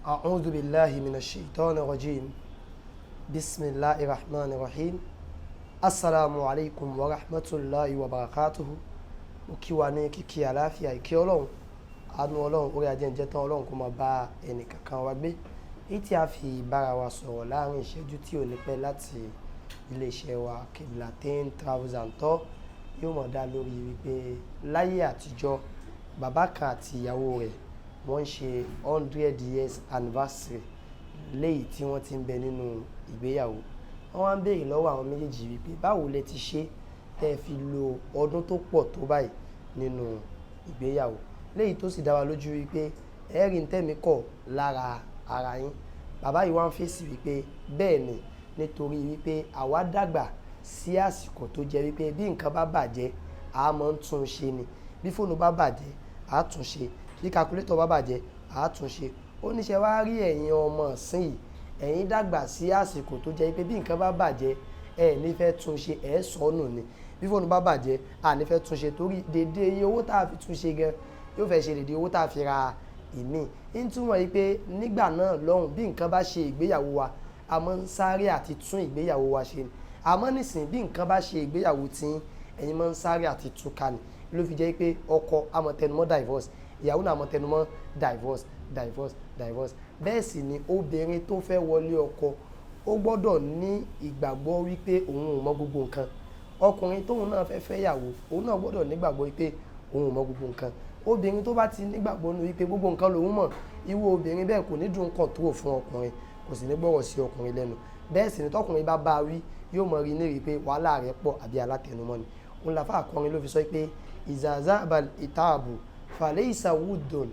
أعوذ بالله من الشيطان الرجيم. بسم الله الرحمن الرحيم. السلام عليكم ورحمة الله وبركاته. Mo kí wa ní kíkí àlàáfíà, ìkẹ́ Ọlọ́run, àánú Ọlọ́run, orí ajẹ́njẹ́ tán Ọlọ́run kó máa bá ẹnì kankan wa gbé. Èyí tí a fi bára wa sọ̀rọ̀ láàrin ìṣẹ́jú tí ò ní pẹ́ láti iléeṣẹ́ wa Qiblatain Travels and Tour yóò mọ̀ dá lórí wípé láyé àtijọ́, bàbá kan àti ìyàwó rẹ̀ wọ́n ń ṣe 100 years anniversary léyìí tí wọ́n ti ń bẹ nínú ìgbéyàwó. Wọ́n wá ń béèrè lọ́wọ́ àwọn méjèèjì wípé báwo lẹ ti ṣe tẹ́ ẹ fi lo ọdún tó pọ̀ tó báyìí nínú ìgbéyàwó, léyìí tó sì dá wa lójú wípé ẹ̀rí ń tẹ̀mí kọ̀ lára ara yín. Bàbá yìí wá ń fèsì wípé bẹ́ẹ̀ ni, nítorí wípé àwa dàgbà sí àsìkò tó jẹ́ wípé bí nǹkan bá bàjẹ́, a máa ń tún un ṣe ni. Bí fóònù bá bàjẹ́, a tún ṣe. Bí calculator bá bàjẹ́, a tún ṣe. Ó níṣẹ́ wá rí ẹ̀yin ọmọ ìsìn yìí, ẹ̀yin dàgbà sí àsìkò tó jẹ́ pé bí nǹkan bá bàjẹ́, ẹ ní fẹ́ tún ṣe, ẹ sọnù ni. Bí fóònù bá bàjẹ́, a ní fẹ́ tún ṣe torí dédé iye owó tá a fi tún ṣe gan yóò fẹ́ ṣe dédé owó tá a fi ra ìmíì. Ń túmọ̀ yìí pé nígbà náà lọ́hùn, bí nǹkan bá ṣe ìgbéyàwó wa, a máa ń sáré àti tún ìgbéyàwó wa ṣe ni. Àmọ́ nísìnyí, bí nǹkan bá ṣe ìgbéyàwó tí ẹ̀yin máa ń sáré àti túká ni, ló fi jẹ́ pé ọkọ á máa tẹnumọ́ divorce, ìyàwó náà máa tẹnumọ́ divorce, divorce, divorce. Bẹ́ẹ̀ sì ni obìnrin tó fẹ́ wọlé ọkọ, ó gbọ́dọ̀ ní ìgbàgbọ́ wípé òun ò mọ gbogbo nǹkan. Ọkùnrin tóun náà fẹ́ fẹ́ ìyàwó, òun náà gbọ́dọ̀ nígbàgbọ́ wípé òun ò mọ gbogbo nǹkan. Obìnrin tó bá ti nígbàgbọ́ nínú wípé gbogbo nǹkan lòun mọ̀, irú obìnrin bẹ́ẹ̀ kò ní dùn control fún ọkùnrin, kò sì ní gbọ́rọ̀ sí ọkùnrin lẹ́nu. Bẹ́ẹ̀ sì ni tọkùnrin bá bá wí, yóò mọ rí ní rí pé wàhálà rẹ̀ pọ̀ àbí alátẹnumọ́ ni. Òun làfà akọrin ló fi sọ pé ìzàzàbà ìtaàbù fàlẹ́ wudun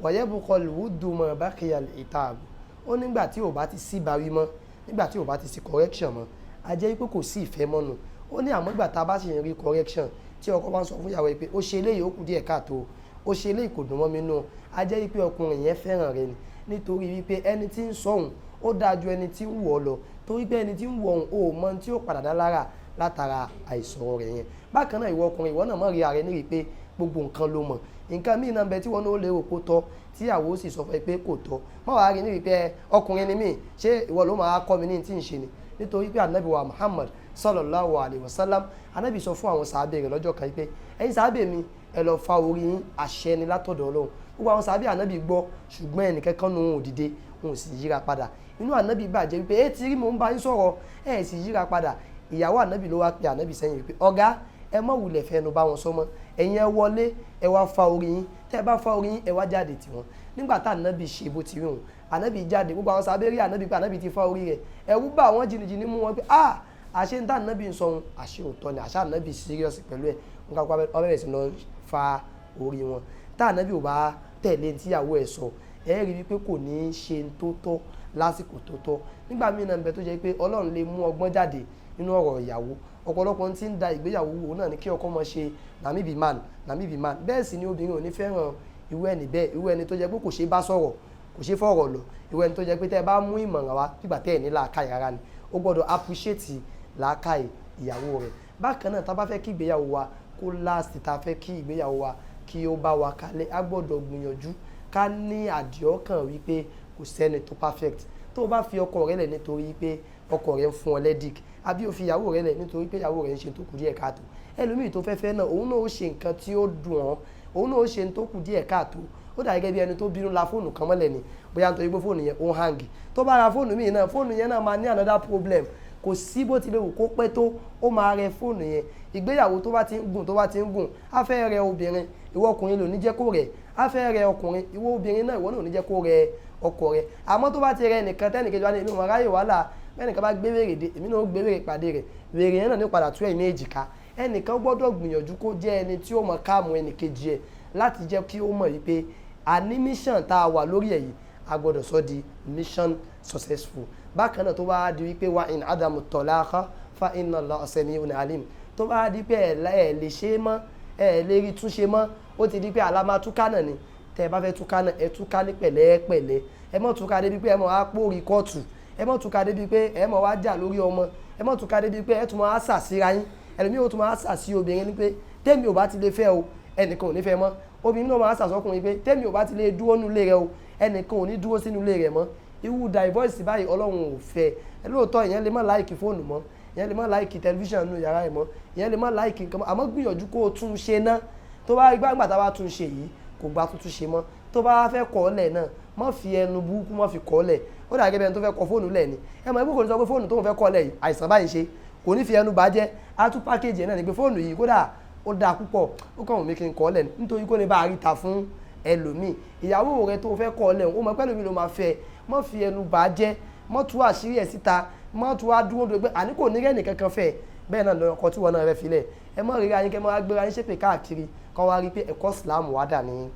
wàyẹ̀bùkọ̀ wùdù mọ̀ bákìyà ìtaàbù. Ó nígbà tí ò bá ti sí ìbáwí mọ́, nígbà tí ò bá ti sí correction mọ́, a jẹ́ pé kò sí ìfẹ́ mọ́ nù. Ó ní àmọ́ ìgbà tá a bá sì ń rí correction, tí ọkọ bá ń sọ fún ìyàwó ẹ pé ó ṣe eléyìí, ó kù díẹ̀ káàtó, ó ṣe eléyìí, kò dùn mọ́ mi nù, a jẹ́ pé ọkùnrin yẹn fẹ́ràn rẹ ni, nítorí wípé ẹni tí ń sọ̀hún ó dáa ju ẹni tí ń wọ̀ ọ́ lọ, torí pé ẹni tí ń wọ̀ ọ́n ò mọ tí ó padà dá lára látara àìsọ̀rọ̀ rẹ̀ yẹn. Bákan náà, ìwọ ọkùnrin, ìwọ náà mọ̀ rí ara rẹ ní rí pé gbogbo nǹkan ló mọ̀. Nǹkan míì náà ń bẹ tí wọn náà lérò kó tọ́, tíyàwó sì sọ fún ẹ pé kò tọ́. Má wàá rí ní rí pé ọkùnrin ni mí, ṣé ìwọ ló máa kọ́ mi ní tí ń ṣe ni? Nítorí pé Anabi wa Muhammad sallallahu alayhi wa sallam, Anabi sọ fún àwọn sàábẹ̀ rẹ̀ lọ́jọ́ kan pé ẹ̀yin sàábẹ̀ mi, ẹ lọ fa orí yín, àṣẹ ni látọ̀dọ̀ Ọlọ́run. Gbogbo àwọn sàábẹ̀ Anabi gbọ́, ṣùgbọ́n ẹnìkankan nù wọn ò dìde, wọn ò sì yíra padà. Inú Anabi bàjẹ́ wípé ẹ ti rí mò ń bá yín sọ̀rọ̀, ẹ sì yíra padà. Ìyàwó Anabi ló wá pe Anabi sẹ́yìn wípé ọ̀gá, ẹ má wulẹ̀ fẹnu bá wọn sọmọ, ẹ̀yin ẹ wọlé, ẹ wá fa orí yín. Tẹ́ ẹ bá fa orí yín, ẹ wá jáde tiwọn. Nígbà tá Anabi ṣe bó ti rí òun, Anabi jáde. Gbogbo àwọn sábẹ́ rí Anabi pé Anabi ti fa orí rẹ̀, ẹ̀rù bà wọ́n, jìnnìjìnnì mú wọn pé ah, àṣé ń tá Anabi ń sọ ohun, àṣé òótọ́ ni, àṣé Anabi serious pẹ̀lú ẹ̀. Nǹkan kó ọbẹ̀rẹ̀ sí lọ fa orí wọn. Tá Anabi ò bá tẹ̀lé tíyàwó ẹ̀ sọ, ẹ rí wípé kò ní í ṣe tó tọ́ lásìkò tó tọ́. Nígbà míì náà ń bẹ tó jẹ́ pé Ọlọ́run lè mú ọgbọ́n jáde nínú ọ̀rọ̀ ìyàwó. Ọ̀pọ̀lọpọ̀ tí ń da ìgbéyàwó wò náà ni kí ọkọ máa ṣe na me be man, na me be man. Bẹ́ẹ̀ sì ni obìnrin ò ní fẹ́ràn irú ẹni bẹ́ẹ̀, irú ẹni tó jẹ́ pé kò ṣeé bá sọ̀rọ̀, kò ṣeé fọ̀rọ̀ lọ, irú ẹni tó jẹ́ pé tẹ́ ẹ bá mú ìmọ̀ràn wá, nígbà tẹ́ ẹ̀ ní làákàyè rárá ni. Ó gbọ́dọ̀ appreciate làákàyè ìyàwó rẹ̀. Bákan náà, tá a bá fẹ́ kí ìgbéyàwó wa kó last, tá a fẹ́ kí ìgbéyàwó wa kí ó bá wa kalẹ̀, a gbọ́dọ̀ gbìyànjú ká ní àdìọ́kàn wípé kò sẹ́ni tó perfect. Tó o bá fi ọkọ rẹ lẹ̀ nítorí pé ọkọ rẹ ń fún ọ lẹ́dík, àbí o fi ìyàwó rẹ lẹ̀ nítorí pé ìyàwó rẹ ń ṣe tó kù díẹ̀ káàtó, ẹlòmíì tó fẹ́ fẹ́ náà, òun náà ó ṣe nǹkan tí ó dùn ọ́, òun náà ó ṣe tó kù díẹ̀ káàtó. Ó dà gẹ́gẹ́ bí ẹni tó bínú la fóònù kan mọ́lẹ̀ ni, bóyá nítorí pé fóònù yẹn ó ń hang. Tó bá ra fóònù míì náà, fóònù yẹn náà máa ní another problem. Kò sí bó tilẹ̀ wù kó pẹ́ tó, ó máa rẹ fóònù yẹn. Ìgbéyàwó tó bá ti ń gùn, tó bá ti ń gùn, á fẹ́ rẹ obìnrin. Ìwọ ọkùnrin lò ní jẹ́ kó rẹ̀, á fẹ́ rẹ ọkùnrin. Ìwọ obìnrin náà, ìwọ náà ò ní jẹ́ kó rẹ ọkọ rẹ. Àmọ́ tó bá ti rẹ nìkan, tẹ́nìkejì wá ní èmi ò mọ̀ ráyè wàhálà, bẹ́ẹ̀nìkan bá gbé wèrè dé, èmi náà ó gbé wèrè pàdé rẹ̀, wèrè yẹn náà ní padà tú ẹ̀yìn méjì ká. Ẹnìkan gbọ́dọ̀ gbìyànjú kó jẹ́ ẹni tí ó mọ káàmù ẹnìkejì ẹ̀ láti jẹ́ kí ó mọ̀ wípé àní mission tá a wà lórí ẹ̀ yìí, a gbọ́dọ̀ sọ di mission successful. Bákan náà, tó bá di wípé wa in adamu tọ́láha fa inna Allaha sami'un alim, tó bá di pé ẹ lè ṣe é mọ́, ẹ lè rí túnṣe mọ́, ó ti di pé àlámà túká náà ni. Tẹ́ ẹ bá fẹ́ túká náà, ẹ túká ní pẹ̀lẹ́pẹ̀lẹ́. Ẹ má túká débi pé ẹ mọ̀ á pòrí kóòtù, ẹ má túká débi pé ẹ mọ̀ wá jà lórí ọmọ, ẹ má túká débi pé ẹ tún máa sà síra yín. Ẹlòmíì ó tún máa sà sí obìnrin ní pé tẹ́mi ò bá ti lè fẹ́ o, ẹnìkan ò ní fẹ́ mọ́. Obìnrin náà máa sà sọkùnrin pé tẹ́mi ò bá ti lè dúró nulẹ̀ rẹ o, Ẹnìkan ò ní dúró sínú ilé rẹ̀ mọ́. Irú divorce báyìí, Ọlọ́run ò fẹ́ ẹ. Lóòótọ́, ìyẹn lè má like fóònù mọ́, ìyẹn lè má like tẹlifíṣàn nínú yàrá ẹ̀ mọ́, ìyẹn lè má like nǹkan mọ́, àmọ́ gbìyànjú kó o tún ṣe ná. Tó bá gbàgbà tá a bá tún ṣe yìí, kò gba tuntun ṣe mọ́. Tó bá fẹ́ kọ́ ọ́ lẹ̀ náà, má fi ẹnu burúkú, má fi kọ́ ọ́ lẹ̀. Ó dà gẹ́gẹ́ bí ẹni tó fẹ́ kọ fóònù lẹ̀ ni. Ẹ mọ̀ ẹgbẹ́, kò ní sọ pé fóònù tóun fẹ́ kọ́ lẹ̀ yìí, àìsàn báyìí ṣe. Kò ní fi ẹnu bàjẹ́. Á tún package ẹ̀ náà ni pé fóònù yìí, kódà ó dáa púpọ̀, ó kàn wọ́n mi kí n kọ́ lẹ̀, nítorí kó lè bá a ríta fún ẹlòmíì. Ìyàwó rẹ tó fẹ́ kọ́ lẹ̀, ó mọ̀ pé ẹlòmíì ló máa fẹ́. Má fi ẹnu bàjẹ́, má tú àṣírí ẹ̀ síta, má tú wá dúró dúró pé àní kò ní rẹ́nì kankan fẹ́. Bẹ́ẹ̀ náà lọ́kọ tí wọn náà rẹ filẹ̀, ẹ má ríra yín kẹ́ má gbéra yín ṣépè káàkiri, kọ́ wá rí pé ẹ̀kọ́ Islam wá dà ní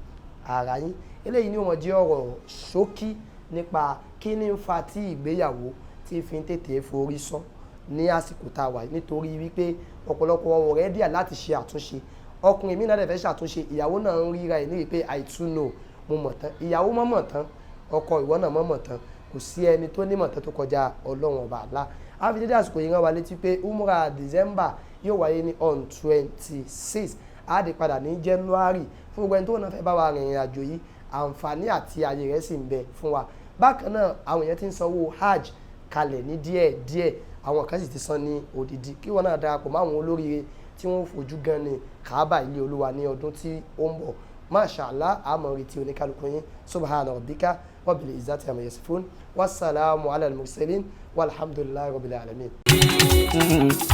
ara yín. Eléyìí ni wọ́n jẹ́ ọ̀rọ̀ ṣókí nípa kí ní ń fa tí ìgbéyàwó tí fi ń tètè forí sán ní àsìkò tá a wà, nítorí wípé ọ̀pọ̀lọpọ̀ wọn ready láti ṣe àtúnṣe. Ọkùnrin mi náà dẹ̀ fẹ́ ṣàtúnṣe, ìyàwó náà ń ríra ẹ̀ ní pé, "I too know, mo mọ̀ tán." Ìyàwó mọ̀ mọ̀ tán, ọkọ ìwọ náà mọ̀ mọ̀ tán. Kò sí ẹni tó nímọ̀ tán tó kọjá Ọlọ́run Ọba àlá. A fi dédé àsìkò yìí rán wa létí pé umrah December yóò wáyé ní on 26, á di padà ní January. Fún gbogbo ẹni tó náà fẹ́ bá wa rìnrìn àjò yìí, àǹfààní àti ààyè rẹ̀ sì ń bẹ fún wa. Bákan náà, àwọn èèyàn ti ń sanwó hajj kalẹ̀ ní díẹ̀ díẹ̀, àwọn kan sì ti san ní odidi. Kí wọn náà darapọ̀ mọ́ àwọn olóríire tí wọ́n fojú gan ni Kaaba, ilé Olúwa, ní ọdún tí ó ń bọ̀. Masha Allah, àmọ́ retí oníkálukú yín. Subhana rabbika rabbil izzati amma yasifun, wasalaamu ala al-mursalin, walhamdulillahi rabbil alamin.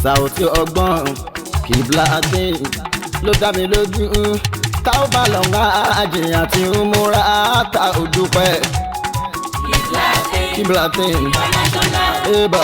Sàùtì ọgbọ́n Kìbláàdín ló dá mi lójú, tá ó bá lọ ń àjìyàn tí ń múra tá ò dúpẹ́. Kìbláàdín, Ibà.